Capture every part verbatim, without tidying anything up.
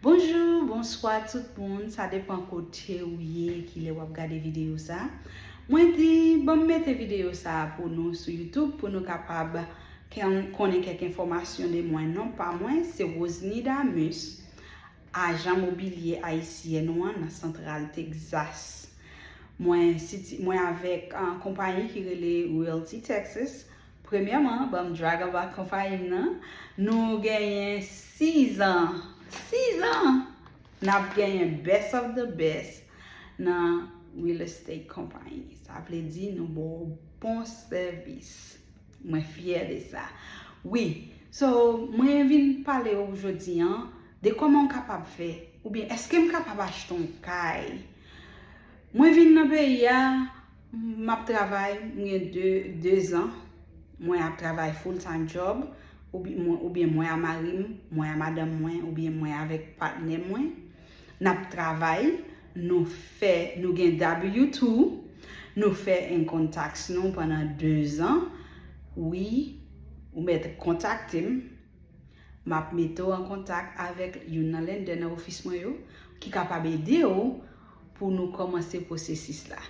Bonjou, bonswa tout moun, sa depan kote ou ye, kilè w ap gade videyo sa. Mwen di, ban m mete videyo sa pou nou sou YouTube pou nou kapab ken- konnen kèk enfòmasyon de mwen. Non pa mwen, se Rosnida Mus, ajan mobilye ayisyèn ou an nan Santral Texas. Mwen, siti- mwen avèk ah, konpayi ki rele Realty Texas. Premyèman, ban m drag about konpayi m nan. Nou genyen sizan, sizan n ap genyen best of the best nan real estate konpayi. Sa vle di nou ba w bon sèvis. Mwen fyè de sa. Wi, so mwen vin pale w jodi an de kòman w kapab fè, oubyen èske m kapab achte yon kay? Mwen vin nan peyi a, m ap travay, m gen de, de zan. Mwen ap travay full time job, oubyen mwen, oubyen mwen a mari m, mwen a madanm mwen, oubyen mwen avèk patnè mwen. N ap travay, nou fè, nou gen W two, nou fè income tax nou pandan de zan. Wi, ou mèt kontakte m. M ap mete w an kontak avèk youn nan lender nan ofis mwen yo ki kapab ede w pou nou kòmanse pwosesis la.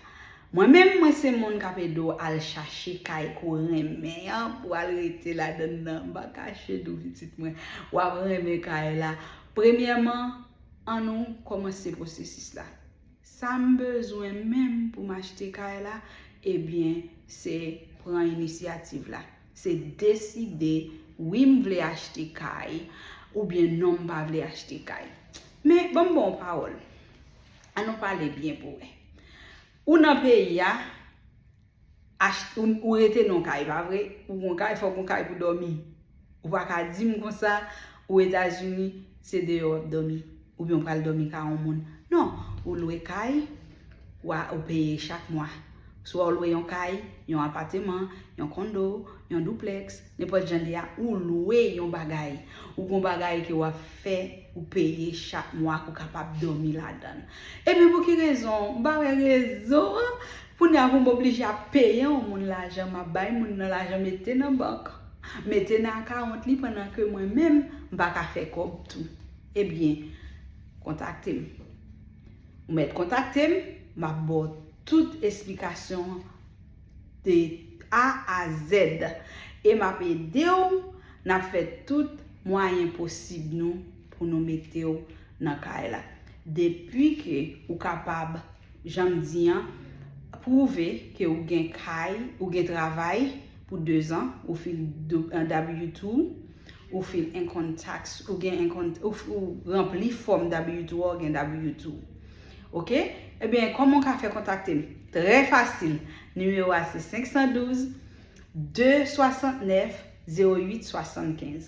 Mwen menm, mwen se moun k ap ede w al chache kay ke w renmen an pou w al rete ladan l nan. M pa kache di w pitit mwen, w ap renmen kay la. Premyèman, ann nou kòmanse pwosesis la. Sa m bezwen menm pou m achte kay la, ebyen, se pran inisyativ la. Se deside, wi, m vle achte kay, oubyen non, m pa vle achte kay. Men, ban m ba w pawòl. Ann nou pale byen pou wè. Ou nan peyi a, ach- ou, ou rete nan yon kay, pa vre? Ou gon kay, fòk gon kay pou dòmi. Ou pa ka di m konsa, ou Etazini, se deyò w ap dòmi. Oubyen ou pral dòmi kay yon moun. Non, ou lwe kay, w a, ou peye chak mwa. Swa ou lwe yon kay, yon apateman, yon kondo, yon duplex, nenpòt jan li a, ou lwe yon bagay. Ou gon bagay ke w ap fè, ou peye chak mwa, ke w kapab dòmi ladan l. Ebyen, pou ki rezon? M pa wè rezon an. Kounye a pou m oblije ap peye yon moun lajan, m ap bay moun nan lajan mete nan bank, mete nan akawont li, pandan ke mwen menm, m pa ka fè kòb tou. Ebyen, kontakte m. Ou mèt kontakte m, m ap ba w tout esplikasyon de A a Z. E m ap ede w, n ap fè tout mwayen posib nou pou nou mete w nan kay la. Depi ke ou kapab, jan m di an, pwouve ke ou gen kay, ou gen travay pou de zan, ou fil do- an W two, ou fil income tax, ou gen income, ou, ou ranpli fòm W two a, ou gen W two. Oke? Ebyen, kòman w ka fè kontakte m? Trè fasil. Nimewo a se senk san douz, de swasant nèf, zewo uit swasannkenz.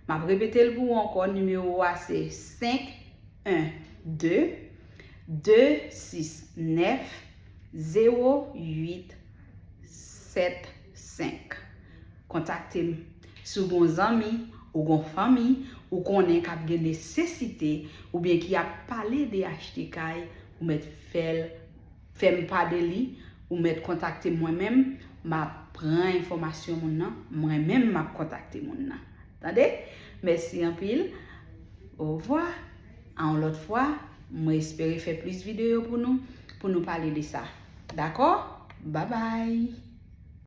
M ap repete l pou ou ankò. Nimewo a se senk en de, de sis nèf, zewo uit sèt senk. Kontakte m. Si w gon zanmi, ou gon fanmi, ou konnen k ap gen nesesite, oubyen ki ap pale de achte kay, ou mèt fè l, fè m pa de li, ou mèt kontakte m mwen menm, m ap pran enfòmasyon moun nan, mwen menm m ap kontakte moun nan. Tande? Mèsi anpil. Ovwa. A yon lòt fwa, mwen espere fè plis videyo pou nou, pou nou pale de sa. Dakò? Babay!